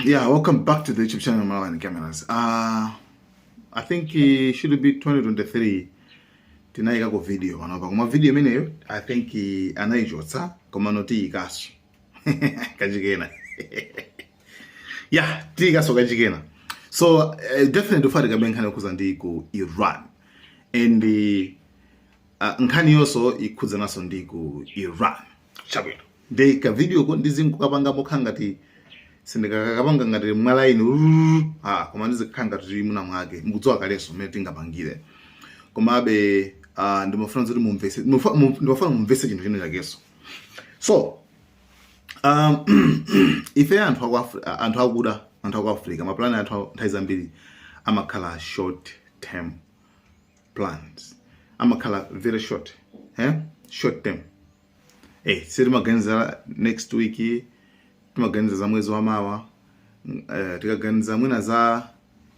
Yeah, welcome back to the YouTube channel Malawi Cameras. I think it should be 2023 tinayikako video panopa, koma video imeneyo I think anayichotsa, koma notiyikaso kachikena. Yeah, tiyikaso kachikena. So definitely ufati kabe nkhani yokhuza ndi ku Iran and nkhani yonso ikhudzananso ndi ku Iran. Chabwino, ndi ka video ko ndizingokapanga mokha ngati sindikakapanga ngati mwalaini, ah, koma ndizikhala ngati muna mwake mukudziwa kalenso mmene tingapangire. Komabe ndimafuna kuti mumvese, ndimafuna mumvese chinthu chino chakenso. So ife anthu aku anthu akuda, anthu aku Africa, mapulani anthu nthawi zambiri amakhala short term plans, amakhala very short, eh? Short term, eh, sitimaganiza next week, timaganiza za mwezi wa mawa. Tikaganiza mwina za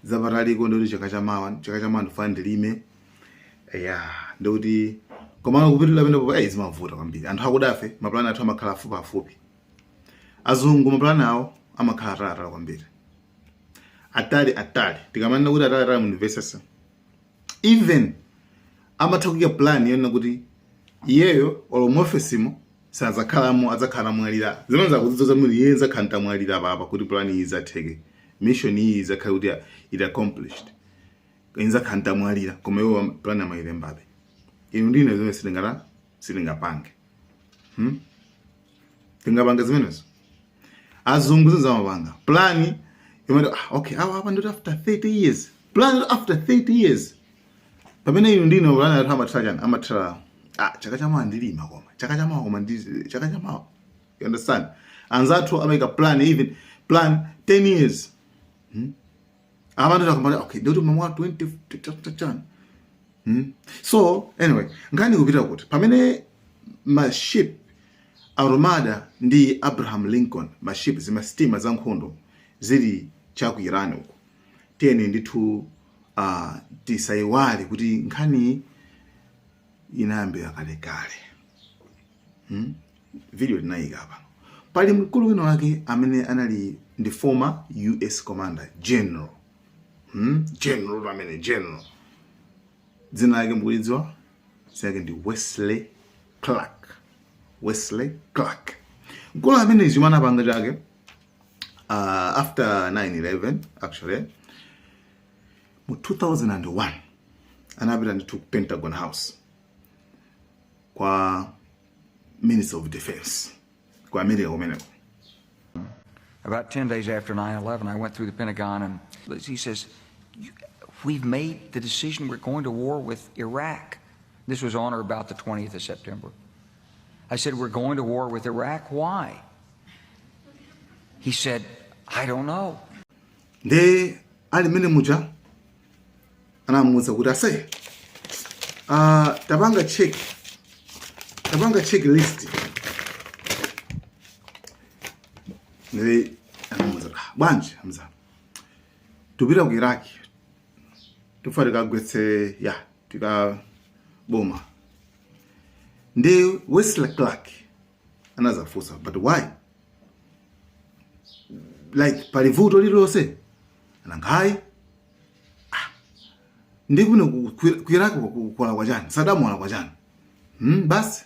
zapataliko ndikuti chaka chamawa, chaka chamawa ndifuna ndilime ya ndikuti, komano kupitirira pamenepo zimavuta kwambiri. Anthu akudafe mapulani athu amakhala afupi afupi. Azungu mapulani awo amakhala ataliatali kwambiri, atali atali. Tikamanena kuti atali atali, mundimvesese, even amatha kuika plan yonena kuti iyeyo olo muofesimo sadzakhalamo, adzakhala mwalira. Zimene zakudziza mwini iye nzakhala ntamwalira papa kuti plan iyi izatheke, mission iyi izakhale kuti it accomplished, inzakhala ntamwalira, koma iwo plan amayilembabe. Inu ndine zimene sitingapange, Tingapange zimenezo? Azungu zinzamapanga plan imene, ah, okay, awa apa ndoti after 30 years, plan after 30 years, pamene inu ndine plan athu amathira chani? Amathira, ah, chaka chamawa ndilima, koma chaka chamawa, koma ndi chaka chamawa, you understand? Anzathu amaika plan, even plan 10 years, Abantu akamati, okay, ndoti mwa 20 chani, So anyway, nkhani kupita kuti pamene maship Armada ndi Abraham Lincoln, maship, zimasitima za nkhondo zili chaku Iran uko, tiyeni ndithu tisayiwale kuti nkhani inayambira kalekale, Video tinayika pano. Pali mkulu wina wake amene anali ndi former US commander general, General amene, general, dzina lake mukulidziwa? Dzina lake ndi Wesley Clark. Wesley Clark, mkulu amene zimene anapanga chake after 9/11, actually mu 2001, anapita ndithu ku Pentagon House kwa Minister of Defense ku America kumeneko. About 10 days after 9/11, I went through the Pentagon and he says, "We've made the decision, we're going to war with Iraq." This was on or about the 20th of September. I said, "We're going to war with Iraq? Why?" He said, "I don't know." Nde ali mmene muja anamuwuza kuti, ase, tapanga check, tapanga check list. Nde anamuwuza, ah, bwanji amza tupita ku Iraq, tufa tikagwetse ya tika boma. Ndi Wesley Clark anazafunsa, "But why? Like, pali vuto lililonse?" Anangayi, ah, ndi kuno ku Iraq kwala kwa chani? Saddam wala kwa chani? Basi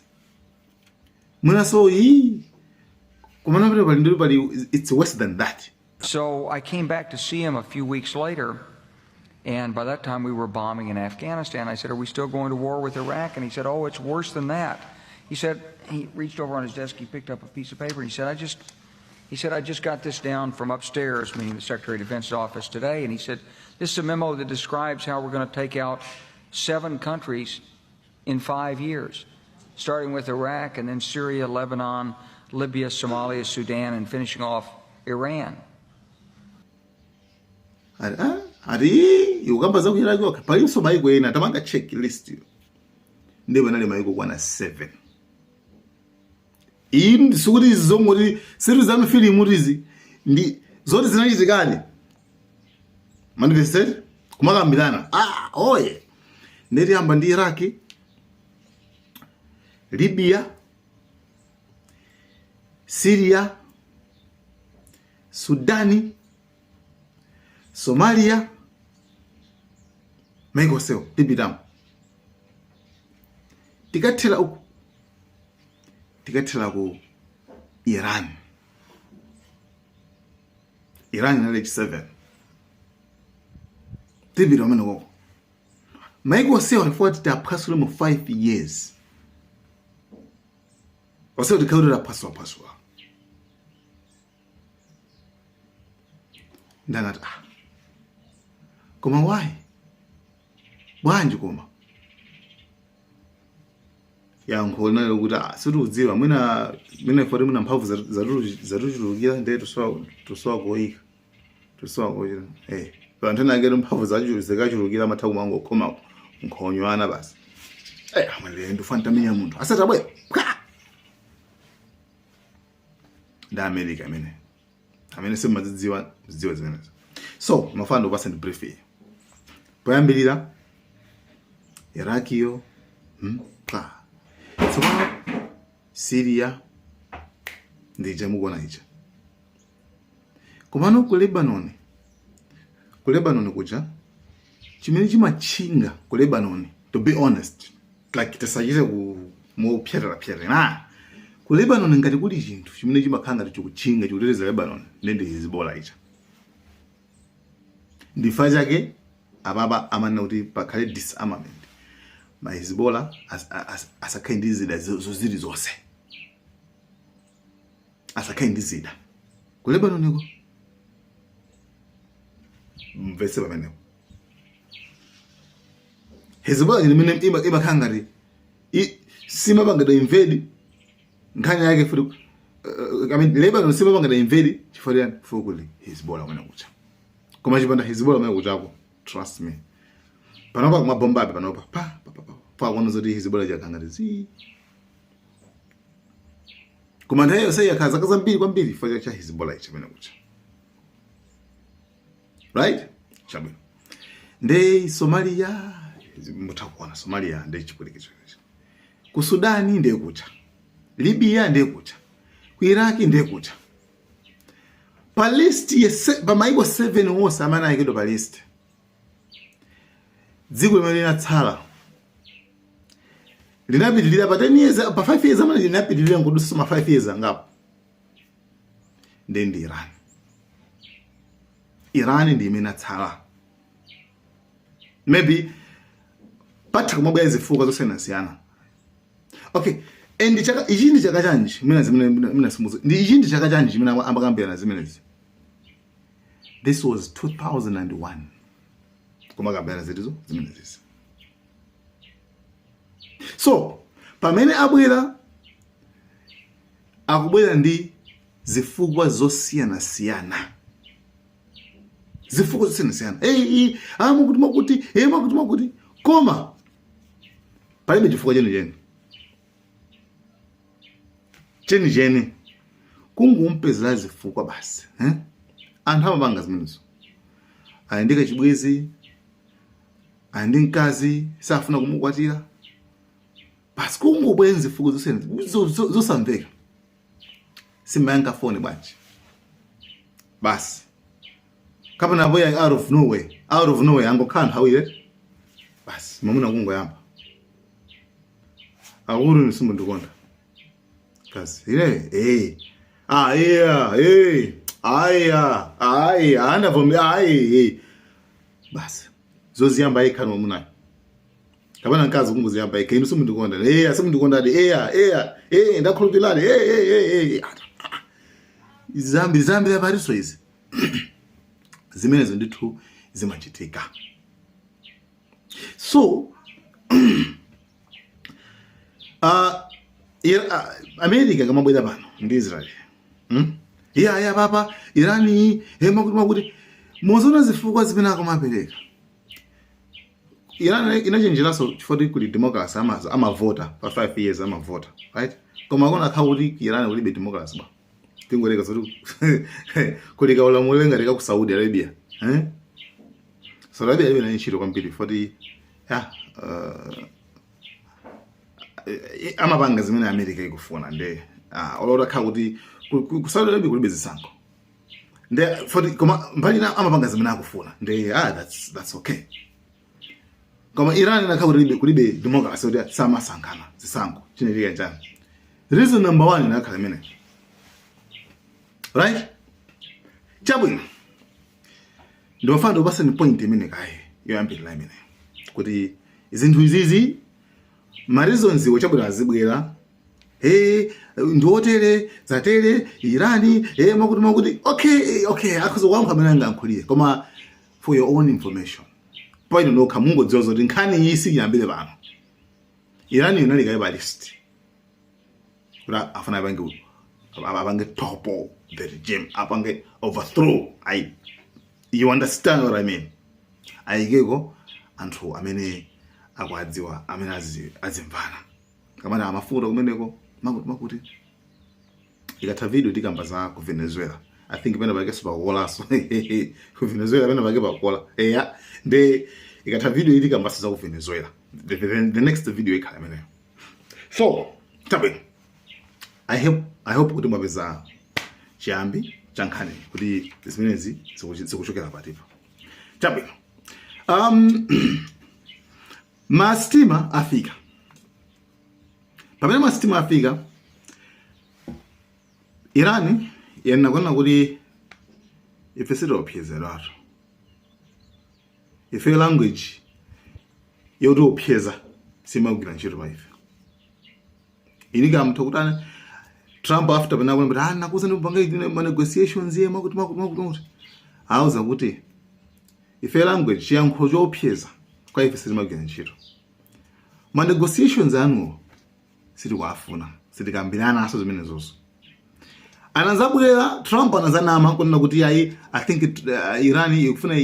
mwina so iyi kumana pali pali pali, it's worse than that. So I came back to see him a few weeks later, and by that time we were bombing in Afghanistan. I said, "Are we still going to war with Iraq?" And he said, "Oh, it's worse than that." He said, he reached over on his desk, he picked up a piece of paper, and he said, "I just got this down from upstairs," meaning the Secretary of Defense's office today. And he said, "This is a memo that describes how we're going to take out seven countries in 5 years, starting with Iraq and then Syria, Lebanon, Libya, Somalia, Sudan, and finishing off Iran." Ati, ah, ati ikukamba za ku Iraq okha, palinso maiko ena, tamanga check list. Ndiye panali maiko kwana 7. Iyi sikuti zongoti siri za mafilimu, tizi ndi zoti zinachitikadi. Manifested kumakambirana, ah, oye, ndeti yamba ndi Iraki, Libya, Syria, Sudani. Somalia, maiko onsewo tipitamo. Tikathera uku, tikathera ku Iran. Iran inali 7. Tipita kumene koko, maiko onsewa chifukwa titaphwasule mu 5 years onsewa tikhale kuti taphwasulaphwasula. Ndanati, "Ah, koma why? Bwanji?" Koma yankho linali kuti, "Ah, sitikudziwa, mwina ifoti mwina mphamvu zatichulukira, ndiye tusowa koyika, tusowa kochita." Anthu ena ake mphamvu zikachulukira amatha kumangokhoma nkhonyo ana basi. Amwene, ndifuna tamenya munthu asati abwera pwa! Ndi America amene simumazidziwa, zidziwa zimenezo. So mafana ndikupasa ndi brief iyi. Poyambirira Irakiyo, Pa tsopano Syria ndija mukuona ija. Komano ku Lebanon kuja, chimene chimatchinga ku Lebanon, to be honest, like tisachite ku mopyatira, ku Lebanon ngati kuli chinthu chimene chimakhala ngati chikutchinga, chikuteteza Lebanon, ndi Hezbollah ija. Ndifa chake apapa amanena kuti pakhale disarmament, ma Hezbollah asakhale ndi zida zozili zonse, asakhale ndi zida ku Lebanon iko. Mvetse pamenepo, Hezbollah imene imakhala ngati simapangidwa invade. Nkhani yake futi, I mean, Lebanon simapangidwa invade chifukwa chani? Chifukwa kuli Hezbollah kumene kucha. Koma chipanda Hezbollah kumene kuchako, trust me, panopa kumabombabe panopa pa pa pa pa pa kuona zoti Hezbollah chakhala ngati zi. Koma nthawi yonse yakhala zaka zambiri kwambiri chifukwa cha Hezbollah ichi kumene kucha, right? Chabwino, nde Somalia mutha kuona, Somalia ndi chipwirikiti. Ku Sudani ndiye kucha, Libya ndiye kucha, ku Iraki ndiye kucha. Pa list pa maiko 7 wonse amene ayikidwa pa list, dziko limene linatsala linapitilira pa 10 years, pa 5 years amene linapitilira nkudusa ma 5 years angapo, ndi Iran. Iran ndi imene atsala. Maybe patha kumabwera zifukwa zosiyanasiyana. Okay, and chaka ichi ndi chaka chanji mina zimene mina simuzi ndi ichi ndi chaka chanji chimene amakambirana zimenezi? This was 2001 kumakambirana zitizo zimenezi. So pamene abwera, akubwera ndi zifukwa zosiyanasiyana, zifukwa zosiyanasiyana. Hey, ah, makuti makuti, hey, makuti makuti, koma palibe chifukwa chenicheni chenicheni, kungompezera zifukwa basi, eh? Anthu amapanga zimenezo, ali ndi kachibwezi, ali ndi mkazi, safuna kumukwatira, basi kungobwera zifukwa zosiyana zosamveka. Simayankha foni bwanji? Basi kapena aboya out of nowhere, out of nowhere, angokhala nthawi ile, basi mamuna kungoyamba akuti, "Simundikonda kazi ine." Ah, yeah, aya aya andavomi ayi eh. Basi zoziyamba yekha mamunayo kapena mkazi kungoziyamba yekha, "Inu simundikonda." Simundikondadi. Eya, ndakhulupirani. Eh, zambi zambi yapariso izi zimenezo ndithu zimachitika. So America kamabwera pano ndi Israel, Iya papa Irani, makuti makuti, mozona zifukwa zimene akumapereka. Iran inachenjeranso chifukwa kuti kuli democracy, amavota pa 5 years, amavota, right? Koma akona akhala kuti Iran kulibe democracy ba, tingoleka zoti kuli kaulamuliro ngati ka ku Saudi Arabia, eh? Saudi Arabia ilibe nayo ntchito kwambiri foti ya amapanga zimene America ikufuna. Nde olota khala kuti ku Saudi Arabia kulibe zisankho. Nde for koma mbali ina amapanga zimene akufuna. Nde that's okay. Koma Iran inakhala kulibe democracy, kuti samasankhana zisankho, chinachitika chani? Reason number one inakhala imene, right? Chabwino, ndimafuna ndikupaseni point imene kaye yoyambirira imene kuti zinthu izizi, ma reasons iwo, chabwino, azibwera, hey, ndiotere zatere Irani, hey, makuti makuti, okay, akhoza kuyankha amene angayankhulire. Koma for your own information, point nokha mungodziwa zoti nkhani iyi siyambire pano. Irani inali kaye pa list kuti afuna apange topple the regime, apange overthrow. You understand what I mean? Ayikeko anthu amene akuadziwa, amene azimvana kamene amafuta kumeneko, makuti makuti. Ikatha video tikamba za ku Venezuela. I think pena pakeso pakukolaso ku Venezuela, pena pake pakukola, eya. Nde ikatha video iyi tikambaso za ku Venezuela. The next video ikhala imeneyo. So chabwino, I hope kuti mwapeza chiyambi cha nkhani, kuti zimenezi zikuchokera patipo. Chabwino, masitima afika. Pamene masitima afika, Iran yanena kuona kuti ife sitiopsezedwatu, ife language yotiopseza simagwira ntchito pa ife. Ini kamtha kuti Trump after panakuona kuti nakuza ndipanga ma negotiations ye, makuti makuti makuti makuti, auza kuti ife language, chiyankhulo choopseza kwa ife sitimagwira ntchito. Ma negotiations anuwo sitikuafuna, sitikambirana aso zimenezozo. Anazabwera Trump, anazanama kunena kuti ayi, I think Iran ikufuna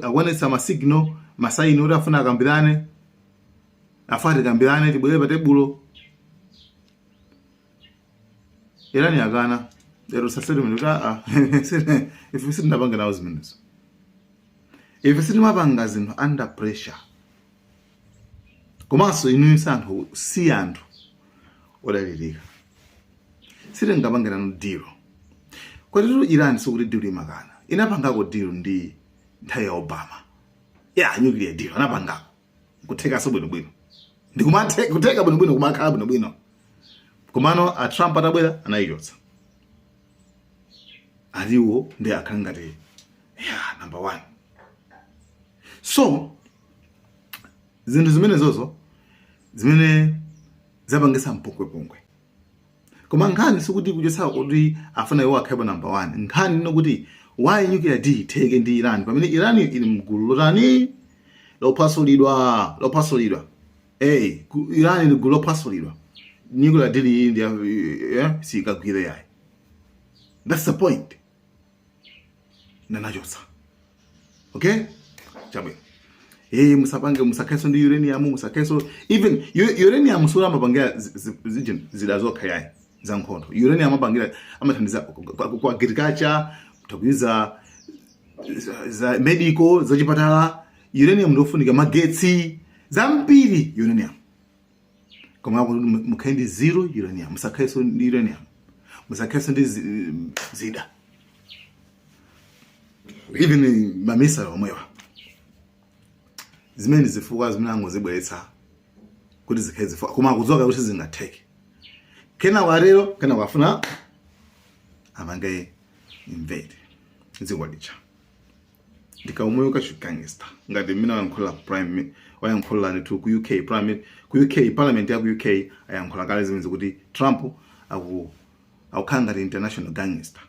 akuonetsa ma signal, ma sign kuti afuna akambirane, afuna tikambirane, tibwere pa tebulo. Iran yakana lero sa statement kuti ife sitinapanga nawo zimenezo, ife sitimapanga zinthu under pressure, komanso inuyo si anthu, si anthu odalirika, sitingapange nanu deal. Kwatitu Iran sikuti deal imakana, inapangako deal ndi nthawi ya Obama ya nuclear deal, anapangako kuthekaso bwinobwino, ndikumathe kutheka bwinobwino, kumakhala bwinobwino. Komano a Trump atabwera anayichotsa, aliwo ndi akhala ngati ya number one. So zinthu zimenezozo zimene zapangisa mpungwepungwe. Koma nkhani sikuti kuchotsa kuti afuna iwo akhale pa number one. Nkhani ino kuti why nuclear deal itheke ndi Iran pamene Iran ili mgulu lotani? Lophwasulidwa, lophwasulidwa. Hey, Iran ili gulu lophwasulidwa. Nuclear deal iyi ndi sikagwire yayi. That's the point. Nanachotsa. Okay, chabwino. Eh, musapange, musakhalenso ndi uranium, musakhalenso even uranium. Sura amapangira zida zokha yayi za nkhondo. Uranium amapangira, amathandiza ku agriculture, kuthandiza za medical, za chipatala. Uranium ndofunika, magetsi, zambiri uranium. Koma akuti mukhale ndi zero uranium, musakhalenso ndi uranium, musakhalenso ndi zida, even ma missile omwewa. Zimene zifukwa zimene angozibweretsa kuti zikhale zifukwa, koma akudziwa kuti zingatheke. Kenako atero, kenako afuna apange invade dziko lija ndikaumweyo kachi gangster, ngati mmene wayankhula prime, wayankhula ndithu ku UK prime, ku UK parliament ya ku UK ayankhula kale zimene kuti Trump akukhala ngati international gangster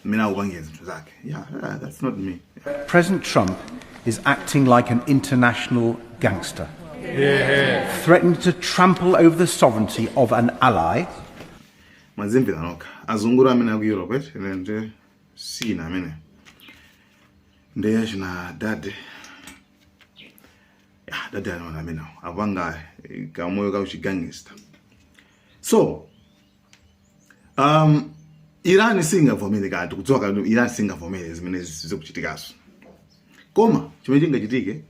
mmene akupangira zinthu zake. Yeah, that's not me. President Trump is acting like an international gangster, threatening to trample over the sovereignty of an ally. Mwazimvera nokha, azunguru amene aku Europe, eti ine ndi sina amene ndi achina dade ya dade anaona amenewo apanga kamoyo kauchi gangster. So Iran singavomere kanthu, kudziwa kanthu Iran singavomere zimene zikuchitikaso. Koma chimene chingachitike,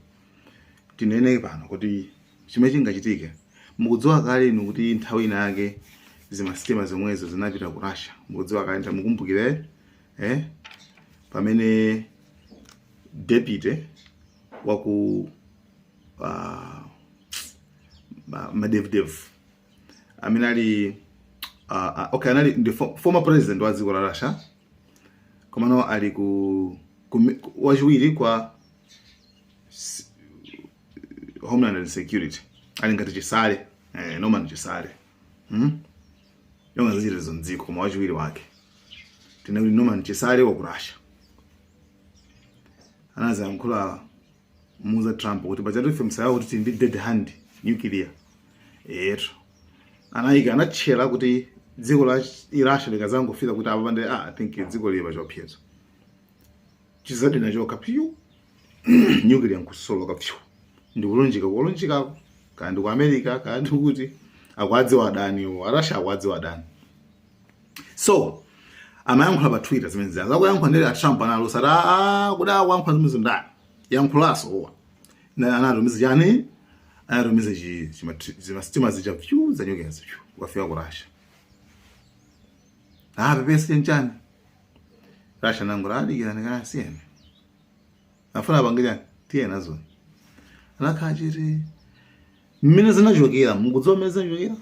tinene pano kuti chimene chingachitike, mukudziwa kale inu kuti nthawi ina yake zimasitima zomwezo zinapita ku Russia. Mukudziwa kale, mukumbukire, eh? Pamene deputy waku Medvedev amene ali okay, anali ndi former president wa dziko la Russia, komano ali ku wachiwiri kwa Homeland and Security, ali ngati Chisale, Norman Chisale, Yonga zachitetezo mdziko, koma wachiwiri wake tinene kuti Norman Chisale wa ku Russia anazayankhula muza Trump kuti pajatu ife msayawo kuti tili ndi dead hand nuclear eto anayika anatchera kuti dziko la Russia likazangofika kuti apa pande I think dziko lili pachiopsezo, chizadina chokha pyu, nuclear nkusoloka pyu, ndikulunjika kulunjikako kaya ndi ku America kaya ndi kuti akuadziwa adaniwo, a Russia akuadziwa adani. So amayankhula pa Twitter zimene zija zakuyankhula ndere a Trump analusa ati kuda akuyankhula zimenezo ndani yankhulaso owa. Na anatumiza chani, anatumiza zimasitima zija pyu za nuclear pyu wafika ku Russia. Pepesi chenchani Russia nangula adikirani kaya siyeni afuna apange chani tiye nazoni anakhala chete. Mmene zinachokera, mukudziwa mmene zinachokera,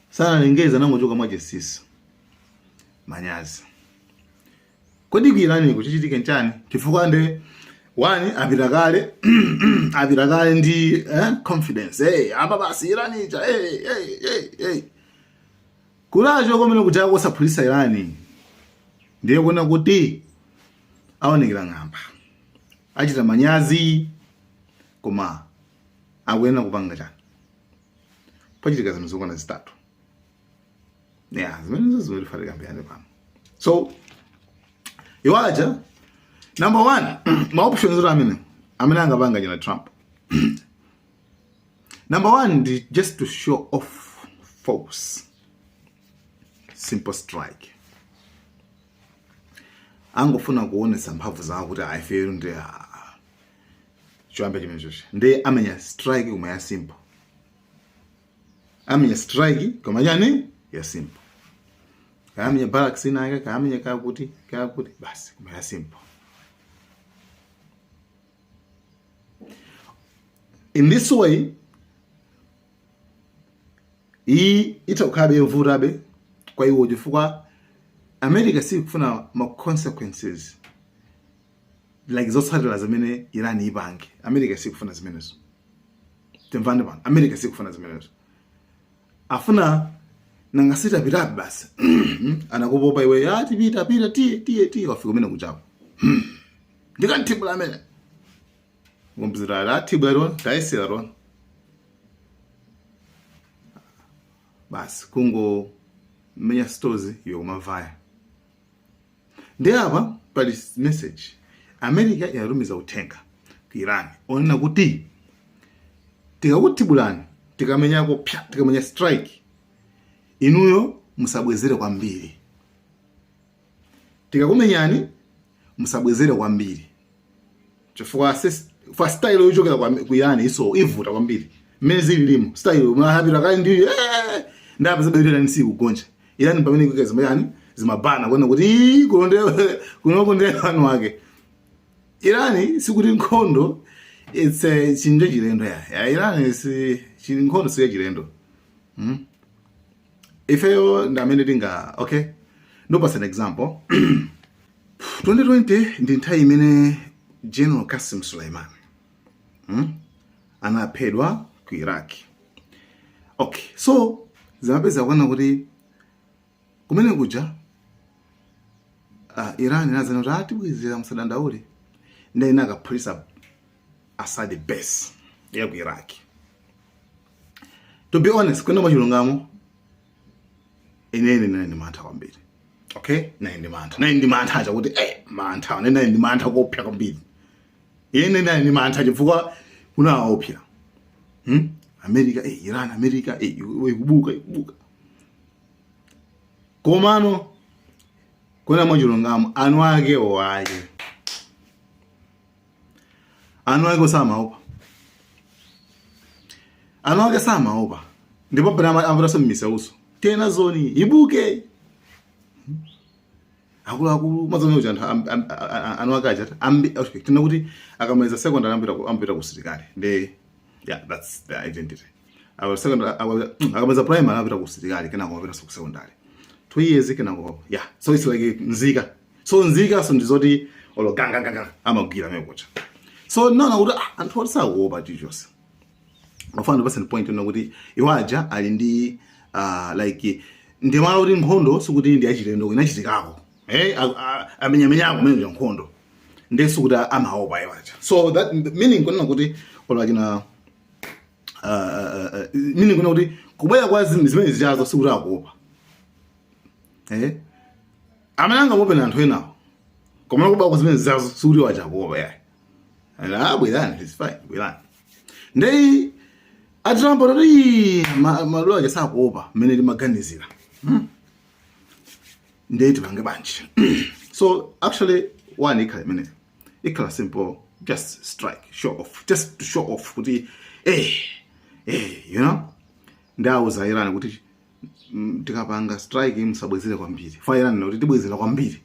sanalengeza, nangochoka mwachinsinsi, manyazi. Kodi ku Iraniko chichitike nchani? Chifukwa nde one apita kale, apita kale ndi confidence, hey, apa basi Irani ija, hey, hey, hey, hey. Kulacho komene kuja kosaphulitsa Irani ndiye kuona kuti aonekera ng'amba, achita manyazi, koma akuyenera kupanga chani? Pachitika zinthu zokwana zitatu ya zimenezo zimene tifatikambirane pano. So iwaja number one, ma options oti amene angapanga china Trump, number one ndi just to show off force, simple strike, angofuna kuonetsa mphamvu zawo kuti ifeyo ndi choyamba chimene chocho ndi amenya strike koma ya simple, amenya strike koma chani ya simple, kaamenya barracks inake, kaamenya kakuti kakuti basi, koma ya simple. In this way iyi itha kukhalabe yovutabe kwa iwo chifukwa America sikufuna ma consequences like zotsatira zimene Iran ipange. America sikufuna zimenezo, timvane pano, America sikufuna zimenezo, afuna nanga sitapitabe basi, anakupopa iwe ati pita pita tiye tiye tiye, wafika kumene kuchako ndikanthibula amene ngombzira athibula tona tayesera tona basi kungo menya stozi iwe kumavaya. Ndi apa pali message America yatumiza uthenga ku Iran onena kuti tikakuthibulani, tikamenyako pya, tikamenya strike, inuyo musabwezere kwambiri, tikakumenyani musabwezere kwambiri chifukwa fa style yochokera ku Iran iso ivuta kwambiri mmene zililimo style mwahapita kale ndi ndapeza bwino Iran sikugonja. Iran pamene ikuika zimayani zimabana kuona kuti ii, kulonde kunoko ndi anu ake Iran sikuti nkhondo it's a chinthu chilendo ya Iran si chili nkhondo si chilendo. Ifeyo ndi amene tinga okay, ndopasa an example. 2020 ndi nthawi imene General Qasim Suleiman anaphedwa ku Iraq. Okay, so zimapeza kuona kuti kumene kuja Iran inazana kuti atibwezera musadandaule, ndi inakaphulitsa Assad base ya ku Iraq. To be honest, kwenda mwachilungamo, inene nali ndi mantha kwambiri. Okay, nali ndi mantha, nali ndi mantha acha kuti mantha ane nali ndi mantha kuopsa kwambiri. Ine nali ndi mantha chifukwa kunaopsa. America, Iran, America, ikubuka ikubuka. Komano kwenda mwachilungamo anu ake owaye anu ake samaopa, anu ake samaopa, ndipo pena amapitaso mmisewuso tena zoni ibuke. Akuluakulu mazamene kuti anthu anu akaja ambi, okay, tina kuti akamaliza secondary ambita kusilikali. Ndi, yeah, that's the identity. Awa secondary, akamaliza primary amapita kusilikali, kenako amapita ku secondary 2 years, kenako, yeah. So it's like nzika. So nzika, so ndizoti olo ganganganga amagwira amene kucha. So naona kuti anthu oti sakuopa chilichonse. Mafana ndipase point ino kuti iwaja ali ndi like ndimala kuti nkhondo sikuti ndi achilendo, inachitikako, amenyamenyako amene ja nkhondo, ndi sikuti amaopa iwaja. So that meaning kunena kuti olo achina meaning kunena kuti kubwera kwa zimene zichazo sikuti akuopa, amene angamuope na anthu enawo, koma kubwera kwa zimene zichazo sikuti iwaja akuopa yayi. Ah, bwerani, it's fine, bwerani. Ndei a Trump tati madola aja sakuopa mmene timaganizira. Ndei tipange bwanji? So actually one ikhala imene ikhala simple, just strike, show off, just to show off kuti ndauza Iran kuti tikapanga strike musabwezere kwambiri. Fa Iran kuti tibwezera kwambiri,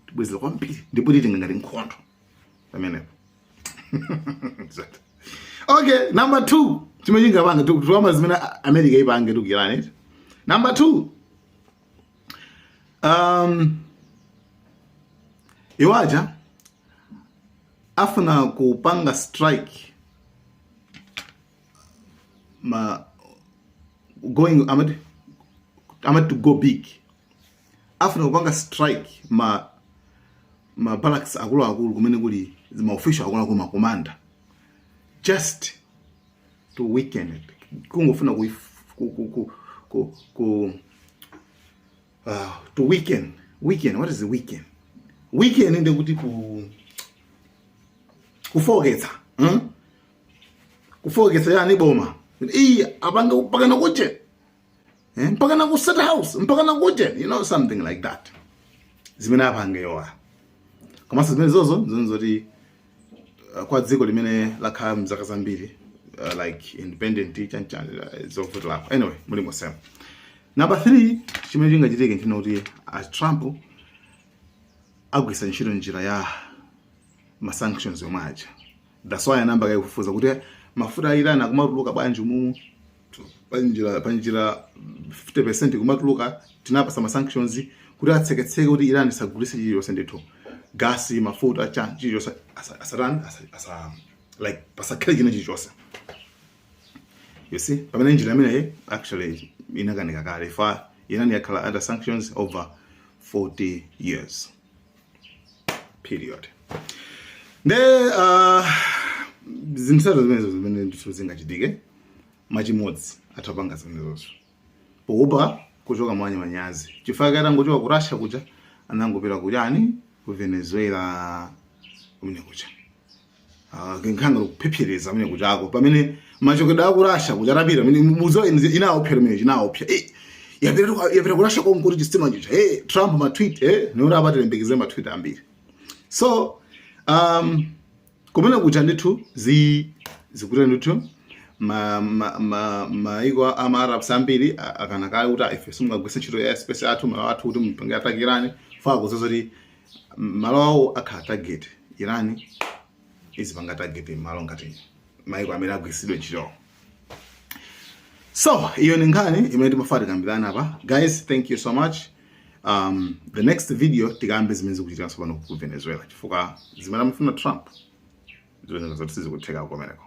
tibwezera kwambiri, ndipo titenga ngati nkhondo pamenepo. Exactly. Okay, number two, chimene chingapanga tuama zimene America ipange ku Iran it. Number two, iwaja afuna kupanga strike ma going amati to go big, afuna kupanga strike ma barracks akuluakulu kumene kuli ma official akuluakulu, ma commander, just to weaken it, kungofuna ku to weaken. Weaken, what is the weaken? Weaken ndekuti kufoketsa, Kufoketsa yani boma iyi apanga mpaka nakuje, mpaka na ku State House, mpaka nakuje, something like that. Zimene apange yowa komanso zimene zozo zimene zoti kwa dziko limene lakhala mzaka zambiri like independent chanchan, zovutirapo. Anyway, muli mosema. Number 3, chimene chingachitike nchino kuti a Trump agwisa ntchito njira ya ma sanctions yomwe aja. That's why anamba kaikufufuza kuti mafuta a Iran akumatuluka bwanji umumu panjira 50% kumatuluka. Tinapasa ma sanctions kuti atseketseke, kuti Iran isagulise chiliyonse ndithu, gasi, mafuta, cha chiliyonse, asatani, asa like pasakhale china chilichonse, you see. Pamene njira imeneyi actually inakanika kale, fa Iran yakhala under sanctions over 40 years period. Nde zinthu zitatu zimenezo zimene ndithu zingachitike mwachimodzi atapanga zimenezozo, poopa kuchoka mwanya manyazi, chifukwa katangochoka ku Russia kuja anangopita kuchani, ku Venezuela kumene kuja. Nkhanga kuphephereza amene kuchako pamene machokedwe aku Russia kuja atapita amene muzo inaopsa limene inaopsa, yapita ku Russia konko kuti chistima chija, Trump ma tweet, niona apati lembekeze ma tweet ambiri. So kumene kuja ndithu zikuti ndithu maiko ama Arabs ambiri akana kale kuti ife simungagwise ntchito ya space athu, malo athu, kuti mupange attack Iran. Fa kuzoza kuti malo awo akhala target, Iran izipanga target malo ngati maiko amene agwisidwe ntchito. So iyo ni nkhani imene timafuna tikambirana apa. Guys, thank you so much. The next video tikambe zimene zikuchitika pano ku Venezuela, chifukwa zimene amafuna Trump zimene zoti sizikutheka kumeneko.